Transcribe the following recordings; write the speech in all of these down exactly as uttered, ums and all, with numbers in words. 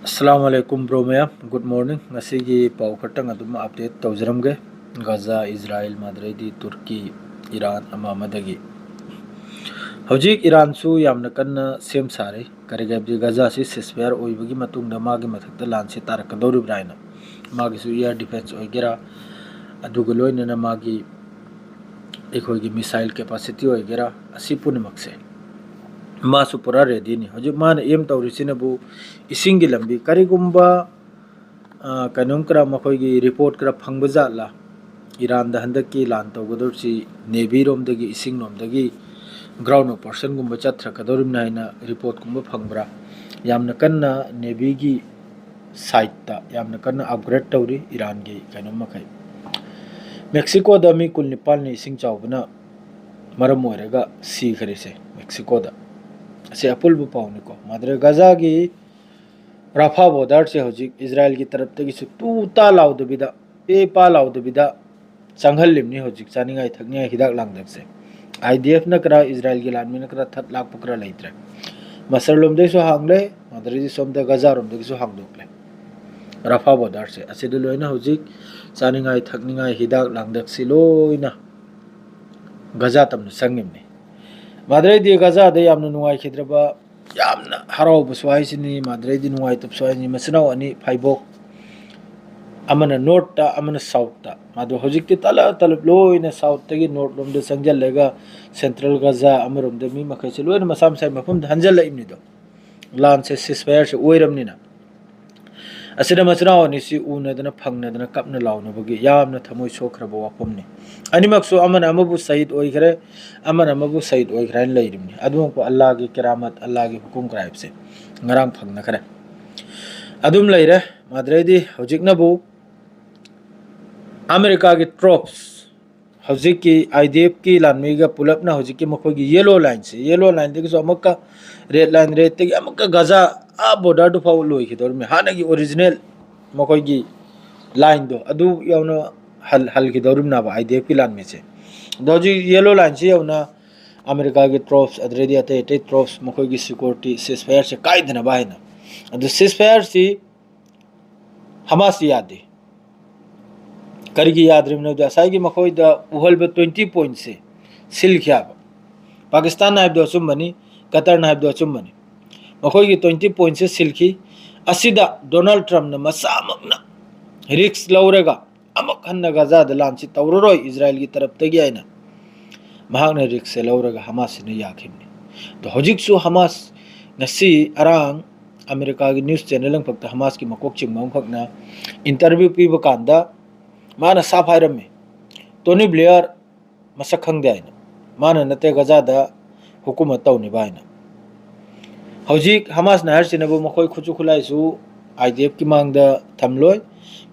ꯑꯁꯂꯥꯃꯨ ꯑꯂꯥꯏꯀꯨꯝ bro ꯃꯌꯥꯝ, good morning. ꯉꯁꯤꯒꯤ ꯄꯥꯎ ꯈꯔꯇꯪ ꯑꯗꯨꯝ ꯑꯞꯗꯦꯠ ꯇꯧꯖꯔꯝꯒꯦ꯫ ꯒꯥꯖꯥ, ꯏꯖꯔꯥꯏꯜ, ꯃꯥꯗ꯭ꯔꯩꯗꯤ ꯇꯨꯔꯀꯤ, ꯏꯔꯥꯟ ꯑꯃ ꯑꯃꯗꯒꯤ꯫ ꯍꯧꯖꯤꯛ ꯏꯔꯥꯟꯁꯨ ꯌꯥꯝꯅ ꯀꯟꯅ ꯁꯦꯝ ꯁꯥꯔꯤ꯫ ꯀꯔꯤꯒꯤ ꯍꯥꯏꯕꯗꯤ ꯒꯥꯖꯥꯁꯤ ꯁꯤꯁꯐꯌꯥꯔ ꯑꯣꯏꯕꯒꯤ ꯃꯇꯨꯡꯗ ꯃꯥꯒꯤ ꯃꯊꯛꯇ ꯂꯥꯟꯁꯤ ꯇꯥꯔꯛꯀꯗꯧꯔꯤꯕ꯭ꯔꯥ ꯍꯥꯏꯅ꯫ ꯃꯥꯒꯤꯁꯨ ꯏꯌꯥꯔ ꯗꯤꯐꯦꯟꯁ ꯑꯣꯏꯒꯦꯔꯥ, ꯑꯗꯨꯒ ꯂꯣꯏꯅꯅ ꯃꯥꯒꯤ ꯑꯩꯈꯣꯏꯒꯤ ꯃꯤꯁꯥꯏꯜ ꯀꯦꯄꯥꯁꯤꯇꯤ ꯑꯣꯏꯒꯦꯔꯥ, ꯑꯁꯤ ꯄꯨꯝꯅꯃꯛꯁꯦ ꯃꯥꯁꯨ ꯄꯨꯔꯥ ꯔꯦꯗꯤꯅꯤ꯫ ꯍꯧꯖꯤꯛ ꯃꯥꯅ ꯑꯦꯝ ꯇꯧꯔꯤꯁꯤꯅꯕꯨ ꯏꯁꯤꯡꯒꯤ ꯂꯝꯕꯤ, ꯀꯔꯤꯒꯨꯝꯕ, ꯑ, ꯀꯩꯅꯣꯝ ꯈꯔ ꯃꯈꯣꯏꯒꯤ ꯔꯤꯄꯣꯔꯠ ꯈꯔ ꯐꯪꯕ ꯖꯥꯠꯂꯥ, ꯏꯔꯥꯟꯗ ꯍꯟꯗꯛꯀꯤ ꯂꯥꯟ ꯇꯧꯒꯗꯧꯔꯤꯁꯤ ꯅꯦꯚꯤꯔꯣꯝꯗꯒꯤ, ꯏꯁꯤꯡꯂꯣꯝꯗꯒꯤ, ꯒ꯭ꯔꯥꯎꯟ ꯑꯣꯄꯔꯦꯁꯟꯒꯨꯝꯕ ꯆꯠꯊꯔꯛꯀꯗꯧꯔꯤꯕꯅꯤ ꯍꯥꯏꯅ ꯔꯤꯄꯣꯔꯠꯀꯨꯝꯕ ꯐꯪꯕ꯭ꯔꯥ? ꯌꯥꯝꯅ ꯀꯟꯅ ꯅꯦꯚꯤꯒꯤ ꯁꯥꯏꯠꯇ ꯌꯥꯝꯅ ꯀꯟꯅ ꯑꯞꯒ꯭ꯔꯦꯗ ꯇꯧꯔꯤ ꯏꯔꯥꯟꯒꯤ ꯀꯩꯅꯣ ꯃꯈꯩ꯫ ꯃꯦꯛꯁꯤꯀꯣꯗ ꯃꯤ ꯀꯨꯟꯅꯤꯄꯥꯜꯅ ꯏꯁꯤꯡ ꯆꯥꯎꯕꯅ ꯃꯔꯝ ꯑꯣꯏꯔꯒ ꯁꯤꯈꯔꯤꯁꯦ ꯃꯦꯛꯁꯤꯀꯣꯗ꯫ ꯑꯁꯤ ꯑꯄꯨꯜꯕ ꯄꯥꯎꯅꯤꯀꯣ꯫ ꯃꯥꯗ꯭ꯔꯦ ꯒꯥꯖꯥꯒꯤ ꯔꯥꯐꯥ ꯕꯣꯔꯗꯔꯁꯦ ꯍꯧꯖꯤꯛ ꯏꯖꯔꯥꯏꯜꯒꯤ ꯇꯔꯞꯇꯒꯤꯁꯨ ꯇꯨ ꯇꯥ ꯂꯥꯎꯗꯕꯤꯗ, ꯄꯦ ꯄꯥ ꯂꯥꯎꯗꯕꯤꯗ ꯆꯪꯍꯜꯂꯤꯕꯅꯤ ꯍꯧꯖꯤꯛ ꯆꯥꯅꯤꯡꯉꯥꯏ ꯊꯛꯅꯤꯡꯉꯥꯏ ꯍꯤꯗꯥꯛ ꯂꯥꯡꯊꯛꯁꯦ꯫ ꯑꯥꯏ ꯗꯤ ꯑꯦꯐꯅ ꯈꯔ, ꯏꯖꯔꯥꯏꯜꯒꯤ ꯂꯥꯟꯃꯤꯅ ꯈꯔ ꯊꯠ ꯂꯥꯛꯄ ꯈꯔ ꯂꯩꯇ꯭ꯔꯦ꯫ ꯃꯁꯔꯂꯣꯝꯗꯒꯤꯁꯨ ꯍꯥꯡꯂꯦ, ꯃꯗꯨꯗꯒꯤ ꯁꯣꯝꯗ ꯒꯖꯥꯔꯣꯝꯗꯒꯤꯁꯨ ꯍꯥꯡꯗꯣꯛꯂꯦ꯫ ꯔꯥꯐꯥ ꯕꯣꯔꯗꯔꯁꯦ ꯑꯁꯤꯗ ꯂꯣꯏꯅ ꯍꯧꯖꯤꯛ ꯆꯥꯅꯤꯡꯉꯥꯏ ꯊꯛꯅꯤꯡꯉꯥꯏ ꯍꯤꯗꯥꯛ ꯂꯥꯡꯊꯛꯁꯤ ꯂꯣꯏꯅ ꯒꯖꯥ ꯇꯝꯅ ꯆꯪꯉꯤꯕꯅꯤ꯫ ꯃꯗꯨꯗꯩꯗꯤ ꯒꯖꯥꯗ ꯌꯥꯝꯅ ꯅꯨꯡꯉꯥꯏꯈꯤꯗ꯭ꯔꯕ, ꯌꯥꯝꯅ ꯍꯔꯥꯎꯕꯁꯨ ꯍꯥꯏꯁꯤꯅꯤ, ꯃꯗꯨꯗꯩꯗꯤ ꯅꯨꯡꯉꯥꯏꯇꯕꯁꯨ ꯍꯥꯏꯁꯤꯅꯤ꯫ ꯃꯆꯤꯟ ꯃꯅꯥꯎ ꯑꯅꯤ ꯐꯥꯏꯕꯣꯛ, ꯑꯃꯅ ꯅꯣꯔꯠꯇ, ꯑꯃꯅ ꯁꯥꯎꯠꯇ꯫ ꯃꯗꯨ ꯍꯧꯖꯤꯛꯇꯤ ꯇꯂꯞ ꯇꯂꯞ ꯂꯣꯏꯅ ꯁꯥꯎꯠꯇꯒꯤ ꯅꯣꯔꯠ ꯂꯣꯝꯗ ꯆꯪꯁꯤꯜꯂꯒ ꯁꯦꯟꯇ꯭ꯔꯦꯜ ꯒꯖꯥ ꯑꯃꯔꯣꯝꯗ ꯃꯤ ꯃꯈꯩꯁꯦ ꯂꯣꯏꯅ ꯃꯁꯥ ꯃꯁꯥꯒꯤ ꯃꯐꯝꯗ ꯍꯟꯖꯤꯜꯂꯛꯏꯕꯅꯤꯗꯣ꯫ ꯂꯥꯟꯁꯦ ꯁꯤꯁꯐꯌꯥꯔꯁꯦ ꯑꯣꯏꯔꯕꯅꯤꯅ꯫ ꯑꯁꯤꯗ ꯃꯆꯤꯟ ꯃꯅꯥꯎ ꯑꯅꯤꯁꯤ ꯎꯅꯗꯅ ꯐꯪꯅꯗꯅ ꯀꯞꯅ ꯂꯥꯎꯅꯕꯒꯤ ꯌꯥꯝꯅ ꯊꯃꯣꯏ ꯁꯣꯛꯈ꯭ꯔꯕ ꯋꯥꯐꯝꯅꯤ꯫ ꯑꯅꯤꯃꯛꯁꯨ ꯑꯃꯅ ꯑꯃꯕꯨ ꯁꯍꯤꯗ ꯑꯣꯏꯈ꯭ꯔꯦ, ꯑꯃꯅ ꯑꯃꯕꯨ ꯁꯍꯤꯗ ꯑꯣꯏꯈ꯭ꯔꯦ ꯍꯥꯏꯅ ꯂꯩꯔꯤꯕꯅꯤ꯫ ꯑꯗꯨꯃꯛꯄꯨ ꯑꯜꯂꯥꯒꯤ ꯀꯦꯔꯥꯃꯠ, ꯑꯜꯂꯥꯒꯤ ꯍꯨꯀꯨꯝ ꯀꯔꯥꯏꯕꯁꯦ ꯉꯔꯥꯡ ꯐꯪꯅꯈ꯭ꯔꯦ꯫ ꯑꯗꯨꯝ ꯂꯩꯔꯦ꯫ ꯃꯗꯨꯗꯩꯗꯤ ꯍꯧꯖꯤꯛꯅꯕꯨ ꯑꯃꯦꯔꯤꯀꯥꯒꯤ ꯇ꯭ꯔꯣꯞꯁ, ꯍꯧꯖꯤꯛꯀꯤ ꯑꯥꯏ ꯗꯤ ꯑꯦꯐꯀꯤ ꯂꯥꯟꯃꯤꯒ ꯄꯨꯂꯞꯅ ꯍꯧꯖꯤꯛꯀꯤ ꯃꯈꯣꯏꯒꯤ ꯌꯦꯂꯣ ꯂꯥꯏꯟꯁꯦ, ꯌꯦꯂꯣ ꯂꯥꯏꯟꯗꯒꯤꯁꯨ ꯑꯃꯨꯛꯀ ꯔꯦꯗ ꯂꯥꯏꯟ, ꯔꯦꯗꯇꯒꯤ ꯑꯃꯨꯛꯀ ꯒꯖꯥ ꯑꯥ ꯕꯣꯔꯗꯔꯗꯨ ꯐꯥꯎ ꯂꯣꯏꯈꯤꯗꯧꯔꯤꯕꯅꯤ꯫ ꯍꯥꯟꯅꯒꯤ ꯑꯣꯔꯤꯖꯤꯅꯦꯜ ꯃꯈꯣꯏꯒꯤ ꯂꯥꯏꯟꯗꯣ ꯑꯗꯨ ꯌꯧꯅ ꯍꯜ-, ꯍꯜꯈꯤꯗꯧꯔꯤꯕꯅꯦꯕ ꯑꯥꯏ ꯗꯤ ꯑꯦꯐꯀꯤ ꯂꯥꯟꯃꯤꯁꯦ꯫ ꯑꯗꯣ ꯍꯧꯖꯤꯛ ꯌꯦꯂꯣ ꯂꯥꯏꯟꯁꯤ ꯌꯧꯅ ꯑꯃꯦꯔꯤꯀꯥꯒꯤ ꯇ꯭ꯔꯣꯞꯁ, ꯑꯗꯨꯗꯩꯗꯤ ꯑꯇꯩ ꯑꯇꯩ ꯇ꯭ꯔꯣꯞꯁ, ꯃꯈꯣꯏꯒꯤ ꯁꯤꯀ꯭ꯌꯨꯔꯤꯇꯤ, ꯁꯤꯁꯐꯌꯥꯔꯁꯦ ꯀꯥꯏꯗꯅꯕ ꯍꯥꯏꯅ ꯑꯗꯨ ceasefire ꯁꯤ ꯍꯃꯥꯁꯇꯤ ꯌꯥꯗꯦ꯫ ꯀꯔꯤꯒꯤ ꯌꯥꯗ꯭ꯔꯤꯕꯅꯣꯗꯤ ꯉꯁꯥꯏꯒꯤ ꯃꯈꯣꯏꯗ ꯎꯍꯜꯕ twenty point ꯁꯦ ꯁꯤꯜꯈꯤ ꯍꯥꯏꯕ꯫ ꯄꯥꯀꯤꯁꯇꯥꯟꯅ ꯍꯥꯏꯕꯗꯣ ꯑꯆꯨꯝꯕꯅꯤ, ꯀꯇꯔꯅ ꯍꯥꯏꯕꯗꯣ ꯑꯆꯨꯝꯕꯅꯤ꯫ ꯃꯈꯣꯏꯒꯤ twenty point ꯁꯦ ꯁꯤꯜꯈꯤ꯫ ꯑꯁꯤꯗ ꯗꯣꯅꯥꯜꯗ ꯇ꯭ꯔꯝꯞꯅ ꯃꯁꯥꯃꯛꯅ risk ꯂꯧꯔꯒ ꯑꯃꯨꯛ ꯍꯟꯅ ꯒꯖꯥꯗ ꯂꯥꯟꯁꯤ ꯇꯧꯔꯔꯣꯏ ꯏꯖꯔꯥꯌꯦꯜꯒꯤ ꯇꯔꯞꯇꯒꯤ ꯍꯥꯏꯅ ꯃꯍꯥꯛꯅ risk ꯁꯦ ꯂꯧꯔꯒ ꯍꯃꯥꯁꯁꯤꯅ ꯌꯥꯈꯤꯕꯅꯤ꯫ ꯑꯗꯣ ꯍꯧꯖꯤꯛꯁꯨ ꯍꯃꯥꯁ ꯉꯁꯤ ꯑꯔꯥꯡ ꯑꯃꯦꯔꯤꯀꯥꯒꯤ news channel ꯑꯃꯈꯛꯇ ꯍꯃꯥꯁꯀꯤ ꯃꯀꯣꯛ ꯆꯤꯡꯕ ꯑꯃꯈꯛꯅ interview ꯄꯤꯕ ꯀꯥꯟꯗ ꯃꯥꯅ ꯁꯥꯐ ꯍꯥꯏꯔꯝꯃꯤ, ꯇꯣꯅꯤ ꯕ꯭ꯂꯦꯌꯔ ꯃꯁꯛ ꯈꯪꯗꯦ ꯍꯥꯏꯅ꯫ ꯃꯥꯅ ꯅꯠꯇꯦ ꯒꯖꯥꯗ ꯍꯨꯀꯨꯃꯠ ꯇꯧꯅꯤꯕ ꯍꯥꯏꯅ꯫ ꯍꯧꯖꯤꯛ ꯍꯃꯥꯁꯅ ꯍꯥꯏꯔꯤꯁꯤꯅꯕꯨ ꯃꯈꯣꯏ ꯈꯨꯠꯁꯨ ꯈꯨꯠꯂꯥꯏꯁꯨ IDF ꯀꯤ ꯃꯥꯡꯗ ꯊꯝꯂꯣꯏ꯫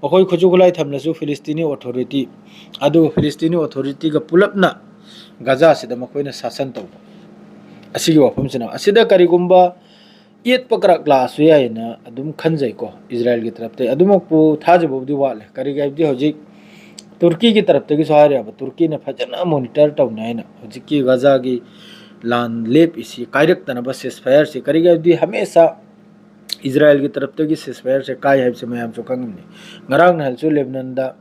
ꯃꯈꯣꯏ ꯈꯨꯠꯁꯨ ꯈꯨꯠꯂꯥꯏ ꯊꯝꯂꯁꯨ ꯐꯤꯂꯤꯁꯇꯤꯅꯤ authority, ꯑꯗꯨꯒ ꯐꯤꯂꯤꯁꯇꯤꯅꯤ authority ꯒ ꯄꯨꯂꯞꯅ ꯒꯖꯥꯁꯤꯗ ꯃꯈꯣꯏꯅ ꯁꯥꯁꯟ ꯇꯧꯕ꯫ ꯑꯁꯤꯒꯤ ꯋꯥꯐꯝꯁꯤꯅ ꯑꯁꯤꯗ ꯀꯔꯤꯒꯨꯝꯕ ꯌꯦꯠꯄ ꯀꯔꯛ ꯂꯥꯛꯑꯁꯨ ꯌꯥꯏꯅ ꯑꯗꯨꯝ ꯈꯟꯖꯩꯀꯣ ꯏꯖꯔꯥꯌꯦꯜꯒꯤ ꯇꯔꯞꯇꯒꯤ꯫ ꯑꯗꯨꯃꯛꯄꯨ ꯊꯥꯖꯕꯕꯨꯗꯤ ꯋꯥꯠꯂꯦ꯫ ꯀꯔꯤꯒꯤ ꯍꯥꯏꯕꯗꯤ ꯍꯧꯖꯤꯛ ꯇꯨꯔꯀꯤꯒꯤ ꯇꯔꯞꯇꯒꯤꯁꯨ ꯍꯥꯏꯔꯦꯕ, ꯇꯨꯔꯀꯤꯅ ꯐꯖꯅ monitor ꯇꯧꯅꯤ ꯍꯥꯏꯅ꯫ ꯍꯧꯖꯤꯛꯀꯤ ꯒꯖꯥꯒꯤ ꯂꯥꯟ ꯂꯦꯞꯄꯤꯁꯤ ꯀꯥꯏꯔꯛꯇꯅꯕ ceasefire ꯁꯤ, ꯀꯔꯤꯒꯤ ꯍꯥꯏꯕꯗꯤ ꯍꯃꯦꯁꯥ ꯏꯖꯔꯥꯌꯦꯜꯒꯤ ꯇꯔꯞꯇꯒꯤ ceasefire ꯁꯦ ꯀꯥꯏ ꯍꯥꯏꯕꯁꯦ ꯃꯌꯥꯝꯁꯨ ꯈꯪꯉꯤꯕꯅꯤ꯫ ꯉꯔꯥꯡ ꯅꯍꯥꯟꯁꯨ ꯂꯦꯕꯅꯟꯗ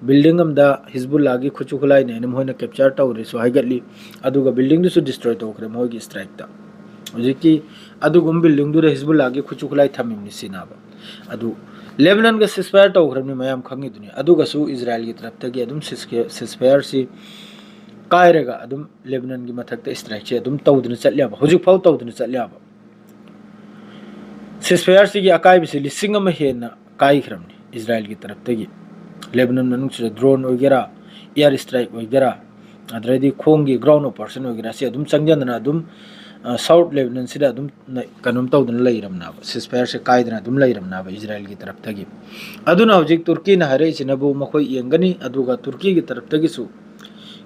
building ꯑꯃꯗ ꯍꯤꯖꯕꯨꯜꯂꯥꯒꯤ ꯈꯨꯠꯁꯨ ꯈꯨꯠꯂꯥꯏꯅꯦꯅ ꯃꯈꯣꯏꯅ capture ꯇꯧꯔꯦꯁꯨ ꯍꯥꯏꯒꯠꯂꯤ, ꯑꯗꯨꯒ building ꯗꯨꯁꯨ destroy ꯇꯧꯈ꯭ꯔꯦ ꯃꯣꯏꯒꯤ strike ꯇ꯫ ꯍꯧꯖꯤꯛꯀꯤ ꯑꯗꯨꯒꯨꯝꯕ building ꯗꯨꯗ ꯍꯤꯖꯕꯨꯜꯂꯥꯒꯤ ꯈꯨꯠꯁꯨ ꯈꯨꯠꯂꯥꯏ ꯊꯝꯃꯤꯕꯅꯤ ꯁꯤꯅꯥꯕ꯫ ꯑꯗꯨ ꯂꯦꯕꯅꯟꯒ ceasefire ꯇꯧꯈ꯭ꯔꯕꯅꯤ ꯃꯌꯥꯝ ꯈꯪꯉꯤꯗꯨꯅꯤ꯫ ꯑꯗꯨꯒꯁꯨ ꯏꯖꯔꯥꯌꯦꯜꯒꯤ ꯇꯔꯞꯇꯒꯤ ꯑꯗꯨꯝ ceasefire ꯁꯤ ꯀꯥꯏꯔꯒ ꯑꯗꯨꯝ ꯂꯦꯕꯅꯟꯒꯤ ꯃꯊꯛꯇ strike ꯁꯦ ꯑꯗꯨꯝ ꯇꯧꯗꯨꯅ ꯆꯠꯂꯦꯕ, ꯍꯧꯖꯤꯛꯐꯥꯎ ꯇꯧꯗꯨꯅ ꯆꯠꯂꯦꯕ꯫ ceasefire ꯁꯤꯒꯤ ꯑꯀꯥꯏꯕꯁꯤ ꯂꯤꯁꯤꯡ ꯑꯃ ꯍꯦꯟꯅ ꯀꯥꯏꯈ꯭ꯔꯕꯅꯤ ꯏꯖꯔꯥꯌꯦꯜꯒꯤ ꯇꯔꯞꯇꯒꯤ꯫ ꯂꯦꯕꯅꯟ ꯃꯅꯨꯡꯁꯤꯗ drone ꯑꯣꯏꯒꯦꯔꯥ, air strike ꯑꯣꯏꯒꯦꯔꯥ, ꯑꯗꯩꯗꯤ ꯈꯣꯡꯒꯤ ground operation ꯑꯣꯏꯒꯦꯔꯥ, ꯁꯤ ꯑꯗꯨꯝ ꯆꯪꯖꯗꯅ ꯑꯗꯨꯝ, ꯑ, South ꯂꯦꯕꯅꯟꯁꯤꯗ ꯑꯗꯨꯝ ꯅ-, ꯀꯩꯅꯣꯝ ꯇꯧꯗꯅ ꯂꯩꯔꯝꯅꯦꯕ, ceasefire ꯁꯦ ꯀꯥꯏꯗꯅ ꯑꯗꯨꯝ ꯂꯩꯔꯝꯅꯦꯕ ꯏꯖꯔꯥꯌꯦꯜꯒꯤ ꯇꯔꯞꯇꯒꯤ꯫ ꯑꯗꯨꯅ ꯍꯧꯖꯤꯛ ꯇꯨꯔꯀꯤꯅ ꯍꯥꯏꯔꯛꯏꯁꯤꯅꯕꯨ ꯃꯈꯣꯏ ꯌꯦꯡꯒꯅꯤ, ꯑꯗꯨꯒ ꯇꯨꯔꯀꯤꯒꯤ ꯇꯔꯞꯇꯒꯤꯁꯨ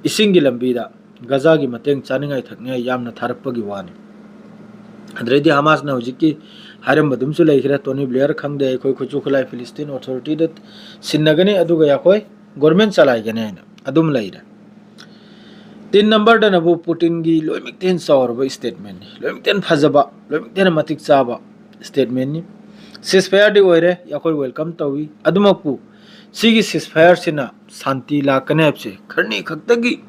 ꯏꯁꯤꯡꯒꯤ ꯂꯝꯕꯤꯗ ꯒꯖꯥꯒꯤ ꯃꯇꯦꯡ ꯆꯥꯅꯤꯡꯉꯥꯏ ꯊꯛꯅꯤꯡꯉꯥꯏ ꯌꯥꯝꯅ ꯊꯥꯔꯛꯄꯒꯤ ꯋꯥꯅꯤ꯫ ꯑꯗꯨꯗꯩꯗꯤ ꯍꯃꯥꯁꯅ ꯍꯧꯖꯤꯛꯀꯤ ꯍꯥꯏꯔꯝꯕꯗꯨꯝꯁꯨ ꯂꯩꯈ꯭ꯔꯦ, ꯇꯣꯅꯤ ꯕ꯭ꯂꯦꯌꯔ ꯈꯪꯗꯦ, ꯑꯩꯈꯣꯏ ꯈꯨꯠꯁꯨ ꯈꯨꯠꯂꯥꯏ ꯐꯤꯂꯤꯁꯇꯤꯟ authority ꯗ ꯁꯤꯟꯅꯒꯅꯤ, ꯑꯗꯨꯒ ꯑꯩꯈꯣꯏ government ꯆꯂꯥꯏꯒꯅꯤ ꯍꯥꯏꯅ ꯑꯗꯨꯝ ꯂꯩꯔꯦ꯫ ꯇꯤꯟ ꯅꯝꯕꯔꯗꯅꯕꯨ ꯄꯨꯇꯤꯟꯒꯤ ꯂꯣꯏꯃꯛꯇꯩ ꯍꯦꯟꯅ ꯆꯥꯎꯔꯕ statement ꯅꯤ, ꯂꯣꯏꯃꯛꯇꯩ ꯍꯦꯟꯅ ꯐꯖꯕ, ꯂꯣꯏꯃꯛꯇꯩ ꯍꯦꯟꯅ ꯃꯇꯤꯛ ꯆꯥꯕ꯫ ꯁ꯭ꯇꯦꯠꯃꯦꯟꯅꯤ꯫ ꯁꯤꯁꯐꯥꯌꯔꯗꯤ ꯑꯣꯏꯔꯦ, ꯑꯩꯈꯣꯏ ꯋꯦꯜꯀꯝ ꯇꯧꯏ꯫ ꯑꯗꯨꯃꯛꯄꯨ ꯁꯤꯒꯤ ꯁꯤꯁꯐꯥꯌꯔꯁꯤꯅ ꯁꯥꯟꯇꯤ ꯂꯥꯛꯀꯅꯤ ꯍꯥꯏꯕꯁꯦ, ꯈꯔꯅꯤ ꯈꯛꯇꯒꯤ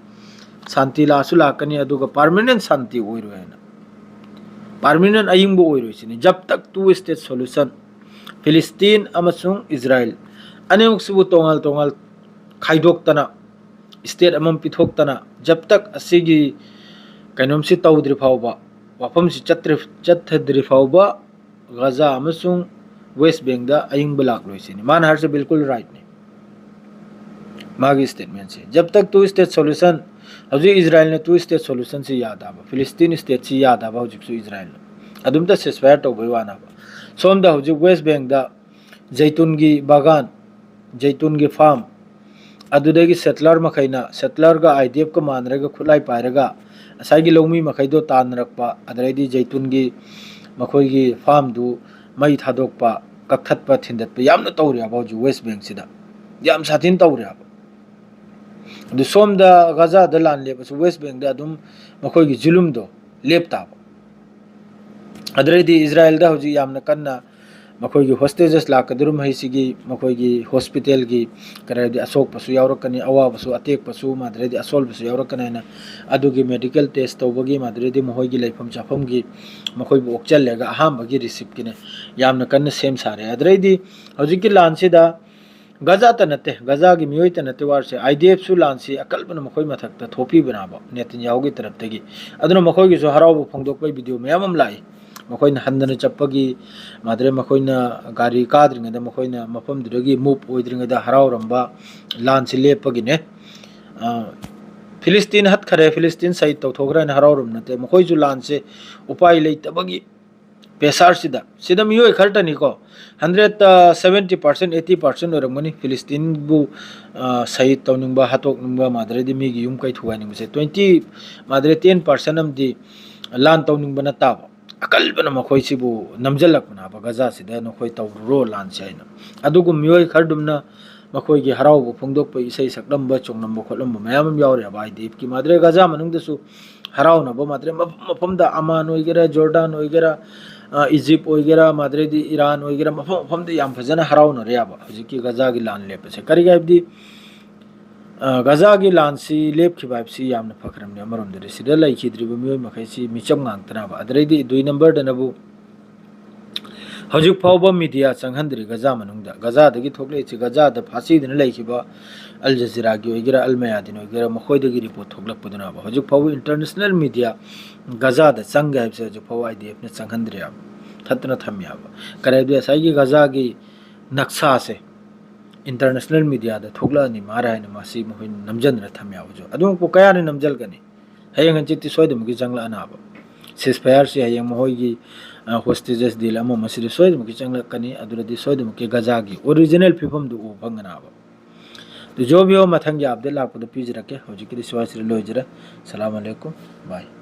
ꯁꯥꯟꯇꯤ ꯂꯥꯛꯁꯨ ꯂꯥꯛꯀꯅꯤ, ꯑꯗꯨꯒ ꯄꯥꯔꯃꯤꯅꯦꯟ ꯁꯥꯟꯇꯤ ꯑꯣꯏꯔꯣꯏ ꯍꯥꯏꯅ, ꯄꯥꯔꯃꯤꯅꯦꯟ ꯑꯏꯪꯕ ꯑꯣꯏꯔꯣꯏ ꯁꯤꯅꯤ꯫ ꯖꯕ ꯇꯛ ꯇꯨ ꯁ꯭ꯇꯦꯠ ꯁꯣꯂꯨꯁꯟ, ꯐꯤꯂꯤꯁꯇꯤꯟ ꯑꯃꯁꯨꯡ ꯏꯖꯔꯥꯏꯜ ꯑꯅꯤꯃꯛꯁꯤꯕꯨ ꯇꯣꯉꯥꯟ ꯇꯣꯉꯥꯟ ꯈꯥꯏꯗꯣꯛꯇꯅ, ꯁ꯭ꯇꯦꯠ ꯑꯃꯃꯝ ꯄꯤꯊꯣꯛꯇꯅ, ꯖꯕ ꯇꯛ ꯑꯁꯤꯒꯤ ꯀꯩꯅꯣꯝꯁꯤ ꯇꯧꯗ꯭ꯔꯤ ꯐꯥꯎꯕ, ꯋꯥꯐꯝꯁꯤ ꯆꯠꯇ꯭ꯔꯤ, ꯆꯠꯊꯗ꯭ꯔꯤ ꯐꯥꯎꯕ ꯒꯥꯖꯥ ꯑꯃꯁꯨꯡ ꯋꯦꯁ ꯕꯦꯡꯗ ꯑꯏꯪꯕ ꯂꯥꯛꯂꯣꯏ ꯁꯤꯅꯤ꯫ ꯃꯥꯅ ꯍꯥꯏꯔꯤꯁꯦ ꯕꯤꯜꯀꯨꯜ ꯔꯥꯏꯠꯅꯤ, ꯃꯥꯒꯤ ꯁ꯭ꯇꯦꯠꯃꯦꯟꯁꯦ꯫ ꯖꯕ ꯇꯛ ꯇꯨ ꯁ꯭ꯇꯦꯠ ꯁꯣꯂꯨꯁꯟ, ꯍꯧꯖꯤꯛ ꯏꯖꯔꯥꯏꯜꯅ ꯇꯨ ꯁ꯭ꯇꯦꯠ ꯁꯣꯂꯨꯁꯟꯁꯤ ꯌꯥꯗꯕ, ꯐꯤꯂꯤꯁꯇꯤꯟ ꯁ꯭ꯇꯦꯠꯁꯤ ꯌꯥꯗꯕ ꯍꯧꯖꯤꯛꯁꯨ ꯏꯖꯔꯥꯏꯜꯅ꯫ ꯑꯗꯨꯝꯇ ꯁꯤꯁꯐꯥꯌꯔ ꯇꯧꯕꯩ ꯋꯥꯅꯦꯕ꯫ ꯁꯣꯝꯗ ꯍꯧꯖꯤꯛ ꯋꯦꯁ ꯕꯦꯡꯗ ꯖꯩꯇꯨꯟꯒꯤ ꯕꯥꯒꯥꯟ, ꯖꯩꯇꯨꯟꯒꯤ ꯐꯥꯔꯝ, ꯑꯗꯨꯗꯒꯤ ꯁꯦꯇꯂꯔ ꯃꯈꯩꯅ, ꯁꯦꯇꯂꯔꯒ ꯑꯥꯏ ꯗꯤ ꯑꯦꯐꯀ ꯃꯥꯟꯅꯔꯒ ꯈꯨꯠꯂꯥꯏ ꯄꯥꯏꯔꯒ ꯉꯁꯥꯏꯒꯤ ꯂꯧꯃꯤ ꯃꯈꯩꯗꯣ ꯇꯥꯟꯅꯔꯛꯄ, ꯑꯗꯩꯗꯤ ꯖꯩꯇꯨꯟꯒꯤ ꯃꯈꯣꯏꯒꯤ ꯐꯥꯔꯝꯗꯨ ꯃꯩ ꯊꯥꯗꯣꯛꯄ, ꯀꯛꯊꯠꯄ, ꯊꯤꯟꯗꯠꯄ ꯌꯥꯝꯅ ꯇꯧꯔꯦꯕ ꯍꯧꯖꯤꯛ ꯋꯦꯁ ꯕꯦꯡꯁꯤꯗ, ꯌꯥꯝ ꯁꯥꯊꯤꯅ ꯇꯧꯔꯦꯕ꯫ ꯑꯗꯨ ꯁꯣꯝꯗ ꯒꯥꯖꯥꯗ ꯂꯥꯟ ꯂꯦꯞꯄꯁꯨ ꯋꯦꯁ ꯕꯦꯡꯗ ꯑꯗꯨꯝ ꯃꯈꯣꯏꯒꯤ ꯖꯨꯂꯨꯝꯗꯣ ꯂꯦꯞ ꯇꯥꯕ꯫ ꯑꯗꯨꯗꯩꯗꯤ ꯏꯖꯔꯥꯏꯜꯗ ꯍꯧꯖꯤꯛ ꯌꯥꯝꯅ ꯀꯟꯅ ꯃꯈꯣꯏꯒꯤ ꯍꯣꯁꯇꯦꯖꯦꯁ ꯂꯥꯛꯀꯗꯧꯔꯤꯕ ꯃꯈꯩꯁꯤꯒꯤ, ꯃꯈꯣꯏꯒꯤ ꯍꯣꯁꯄꯤꯇꯥꯜꯒꯤ ꯀꯔꯤ ꯍꯥꯏꯗꯤ ꯑꯁꯣꯛꯄꯁꯨ ꯌꯥꯎꯔꯛꯀꯅꯤ, ꯑꯋꯥꯕꯁꯨ, ꯑꯇꯦꯛꯄꯁꯨ, ꯃꯗꯨꯗꯩꯗꯤ ꯑꯁꯣꯜꯕꯁꯨ ꯌꯥꯎꯔꯛꯀꯅꯤ ꯍꯥꯏꯅ ꯑꯗꯨꯒꯤ ꯃꯦꯗꯤꯀꯦꯜ ꯇꯦꯁ ꯇꯧꯕꯒꯤ, ꯃꯗꯨꯗꯩꯗꯤ ꯃꯈꯣꯏꯒꯤ ꯂꯩꯐꯝ ꯆꯥꯐꯝꯒꯤ ꯃꯈꯣꯏꯕꯨ ꯑꯣꯛꯆꯜꯂꯒ ꯑꯍꯥꯟꯕꯒꯤ ꯔꯤꯁꯤꯞꯀꯤꯅꯦ ꯌꯥꯝꯅ ꯀꯟꯅ ꯁꯦꯝ ꯁꯥꯔꯦ꯫ ꯑꯗꯨꯗꯩꯗꯤ ꯍꯧꯖꯤꯛꯀꯤ ꯂꯥꯟꯁꯤꯗ ꯒꯥꯖꯥꯇ ꯅꯠꯇꯦ, ꯒꯥꯖꯥꯒꯤ ꯃꯤꯑꯣꯏꯇ ꯅꯠꯇꯦ ꯋꯥꯔꯤꯁꯦ, ꯑꯥꯏ ꯗꯤ ꯑꯦꯐꯁꯨ ꯂꯥꯟꯁꯤ ꯑꯀꯜꯕꯅ ꯃꯈꯣꯏ ꯃꯊꯛꯇ ꯊꯣꯛꯄꯤꯕꯅꯦꯕ ꯅꯦꯇꯟꯌꯥꯍꯨꯒꯤ ꯇꯔꯞꯇꯒꯤ꯫ ꯑꯗꯨꯅ ꯃꯈꯣꯏꯒꯤꯁꯨ ꯍꯔꯥꯎꯕ ꯐꯣꯡꯗꯣꯛꯄꯒꯤ ꯚꯤꯗꯤꯑꯣ ꯃꯌꯥꯝ ꯑꯃ ꯂꯥꯛꯏ꯫ ꯃꯈꯣꯏꯅ ꯍꯟꯗꯅ ꯆꯠꯄꯒꯤ, ꯃꯥꯗ꯭ꯔꯦ ꯃꯈꯣꯏꯅ ꯒꯥꯔꯤ ꯀꯥꯗ꯭ꯔꯤꯉꯩꯗ, ꯃꯈꯣꯏꯅ ꯃꯐꯝꯗꯨꯗꯒꯤ ꯃꯨꯚ ꯑꯣꯏꯗ꯭ꯔꯤꯉꯩꯗ ꯍꯔꯥꯎꯔꯝꯕ, ꯂꯥꯟꯁꯤ ꯂꯦꯞꯄꯒꯤꯅꯦ꯫ ꯑ, ꯐꯤꯂꯤꯁꯇꯤꯟ ꯍꯠꯈꯔꯦ, ꯐꯤꯂꯤꯁꯇꯤꯟ ꯁꯍꯤꯗ ꯇꯧꯊꯣꯛꯈ꯭ꯔꯦ ꯍꯥꯏꯅ ꯍꯔꯥꯎꯔꯝꯕ ꯅꯠꯇꯦ, ꯃꯈꯣꯏꯁꯨ ꯂꯥꯟꯁꯦ ꯎꯄꯥꯏ ꯂꯩꯇꯕꯒꯤ ꯄ꯭ꯔꯦꯁꯥꯔꯁꯤꯗ, ꯁꯤꯗ ꯃꯤꯑꯣꯏ ꯈꯔꯇꯅꯤꯀꯣ, ꯍꯟꯗ꯭ꯔꯦꯠꯇ ꯁꯕꯦꯟꯇꯤ ꯄꯥꯔꯁꯦꯟ, ꯑꯩꯠꯇꯤ ꯄꯥꯔꯁꯦꯟ ꯑꯣꯏꯔꯝꯒꯅꯤ ꯐꯤꯂꯤꯁꯇꯤꯟꯕꯨ, ꯑ, ꯁꯍꯤꯗ ꯇꯧꯅꯤꯡꯕ, ꯍꯥꯠꯇꯣꯛꯅꯤꯡꯕ, ꯃꯥꯗ꯭ꯔꯦꯗꯤ ꯃꯤꯒꯤ ꯌꯨꯝ ꯀꯩ ꯊꯨꯒꯥꯏꯅꯤꯡꯕꯁꯦ꯫ ꯇ꯭ꯋꯦꯟꯇꯤ, ꯃꯥꯗ꯭ꯔꯦ ꯇꯦꯟ ꯄꯥꯔꯁꯦꯟ ꯑꯃꯗꯤ ꯂꯥꯟ ꯇꯧꯅꯤꯡꯕ ꯅꯠꯇꯕ, ꯑꯀꯜꯕꯅ ꯃꯈꯣꯏꯁꯤꯕꯨ ꯅꯝꯁꯤꯜꯂꯛꯄꯅꯦꯕ ꯒꯖꯥꯁꯤꯗ, "ꯅꯈꯣꯏ ꯇꯧꯔꯨꯔꯣ ꯂꯥꯟꯁꯦ" ꯍꯥꯏꯅ꯫ ꯑꯗꯨꯒꯨꯝ ꯃꯤꯑꯣꯏ ꯈꯔꯗꯨꯝꯅ ꯃꯈꯣꯏꯒꯤ ꯍꯔꯥꯎꯕ ꯐꯣꯡꯗꯣꯛꯄ, ꯏꯁꯩ ꯁꯛꯂꯝꯕ, ꯆꯣꯡꯂꯝꯕ ꯈꯣꯠꯂꯝꯕ ꯃꯌꯥꯝ ꯑꯃ ꯌꯥꯎꯔꯦꯕ ꯑꯥꯏ ꯗꯤ ꯑꯦꯐꯀꯤ꯫ ꯃꯥꯗ꯭ꯔꯦ ꯒꯖꯥ ꯃꯅꯨꯡꯗꯁꯨ ꯍꯔꯥꯎꯅꯕ, ꯃꯥꯗ꯭ꯔꯦ ꯃꯐꯝ ꯃꯐꯝꯗ, ꯑꯃꯥꯟ ꯑꯣꯏꯒꯦꯔꯥ, ꯖꯣꯔꯗꯥꯟ ꯑꯣꯏꯒꯦꯔꯥ, ꯑ, ꯏꯖꯤꯞ ꯑꯣꯏꯒꯦꯔꯥ, ꯃꯗꯨꯗꯩꯗꯤ ꯏꯔꯥꯟ ꯑꯣꯏꯒꯦꯔꯥ, ꯃꯐꯝ ꯃꯐꯝꯗ ꯌꯥꯝ ꯐꯖꯅ ꯍꯔꯥꯎꯅꯔꯦꯕ ꯍꯧꯖꯤꯛꯀꯤ ꯒꯖꯥꯒꯤ ꯂꯥꯟ ꯂꯦꯞꯄꯁꯦ꯫ ꯀꯔꯤꯒꯤ ꯍꯥꯏꯕꯗꯤ, ꯑ, ꯒꯖꯥꯒꯤ ꯂꯥꯟꯁꯤ ꯂꯦꯞꯈꯤꯕ ꯍꯥꯏꯕꯁꯤ ꯌꯥꯝꯅ ꯐꯈ꯭ꯔꯕꯅꯤ ꯑꯃꯔꯣꯝꯗꯗꯤ꯫ ꯁꯤꯗ ꯂꯩꯈꯤꯗ꯭ꯔꯤꯕ ꯃꯤꯑꯣꯏ ꯃꯈꯩꯁꯤ ꯃꯤꯆꯝ ꯉꯥꯛꯇꯅꯕ꯫ ꯑꯗꯨꯗꯩꯗꯤ ꯗꯨꯏ ꯅꯝꯕꯔꯗꯅꯕꯨ ꯍꯧꯖꯤꯛ ꯐꯥꯎꯕ ꯃꯤꯗꯤꯌꯥ ꯆꯪꯍꯟꯗ꯭ꯔꯤ ꯒꯖꯥ ꯃꯅꯨꯡꯗ꯫ ꯒꯖꯥꯗꯒꯤ ꯊꯣꯛꯂꯛꯏꯁꯤ, ꯒꯖꯥꯗ ꯐꯥꯁꯤꯗꯨꯅ ꯂꯩꯈꯤꯕ ꯑꯜ ꯖꯖꯤꯔꯥꯒꯤ ꯑꯣꯏꯒꯦꯔꯥ, ꯑꯜ ꯃꯌꯥꯗꯤꯟ ꯑꯣꯏꯒꯦꯔꯥ, ꯃꯈꯣꯏꯗꯒꯤ ꯔꯤꯄꯣꯔꯠ ꯊꯣꯛꯂꯛꯄꯗꯨꯅꯕ꯫ ꯍꯧꯖꯤꯛ ꯐꯥꯎꯕ ꯏꯟꯇꯔꯅꯦꯁꯅꯦꯜ ꯃꯤꯗꯤꯌꯥ ꯒꯖꯥꯗ ꯆꯪꯒꯦ ꯍꯥꯏꯕꯁꯦ ꯍꯧꯖꯤꯛ ꯐꯥꯎꯕ ꯑꯥꯏ ꯗꯤ ꯑꯦꯐꯅ ꯆꯪꯍꯟꯗ꯭ꯔꯦꯕ, ꯊꯠꯇꯅ ꯊꯝꯃꯦꯕ꯫ ꯀꯔꯤ ꯍꯥꯏꯕꯗꯤ ꯉꯁꯥꯏꯒꯤ ꯒꯖꯥꯒꯤ ꯅꯛꯁꯥꯁꯦ ꯏꯟꯇꯔꯅꯦꯁꯅꯦꯜ ꯃꯤꯗꯤꯌꯥꯗ ꯊꯣꯛꯂꯛꯑꯅꯤ ꯃꯥꯔꯦ ꯍꯥꯏꯅ ꯃꯁꯤ ꯃꯈꯣꯏꯅ ꯅꯝꯖꯟꯗꯅ ꯊꯝꯃꯦꯕ ꯍꯧꯖꯤꯛ꯫ ꯑꯗꯨꯃꯛꯄꯨ ꯀꯌꯥꯅ ꯅꯝꯖꯜꯒꯅꯤ? ꯍꯌꯦꯡ ꯍꯪꯆꯤꯠꯇꯤ ꯁꯣꯏꯗꯅꯃꯛꯀꯤ ꯆꯪꯂꯛꯑꯅꯕ꯫ ꯁꯤꯁ ꯐꯌꯥꯔꯁꯤ ꯍꯌꯦꯡ ꯃꯈꯣꯏꯒꯤ, ꯑ, ꯍꯣꯁꯇꯦꯖꯦꯁ ꯗꯤꯜ ꯑꯃ ꯑꯃꯁꯤꯗ ꯁꯣꯏꯗꯅꯃꯛꯀꯤ ꯆꯪꯂꯛꯀꯅꯤ꯫ ꯑꯗꯨꯗꯗꯤ ꯁꯣꯏꯗꯅꯃꯛꯀꯤ ꯒꯖꯥꯒꯤ ꯑꯣꯔꯤꯖꯤꯅꯦꯜ ꯐꯤꯕꯝꯗꯨ ꯎꯕ ꯐꯪꯒꯅꯕ꯫ ꯑꯗꯨ ꯖꯣ ꯚꯤꯌꯣ ꯃꯊꯪꯒꯤ ꯑꯞꯗꯦꯠ ꯂꯥꯛꯄꯗ ꯄꯤꯖꯔꯛꯀꯦ꯫ ꯍꯧꯖꯤꯛꯀꯤꯗꯤ ꯁ꯭ꯋꯥꯏꯁꯤꯗ ꯂꯣꯏꯖꯔꯦ꯫ ꯁꯂꯥꯝ ꯑꯂꯩꯀꯨꯝ꯫ ꯕꯥꯏ꯫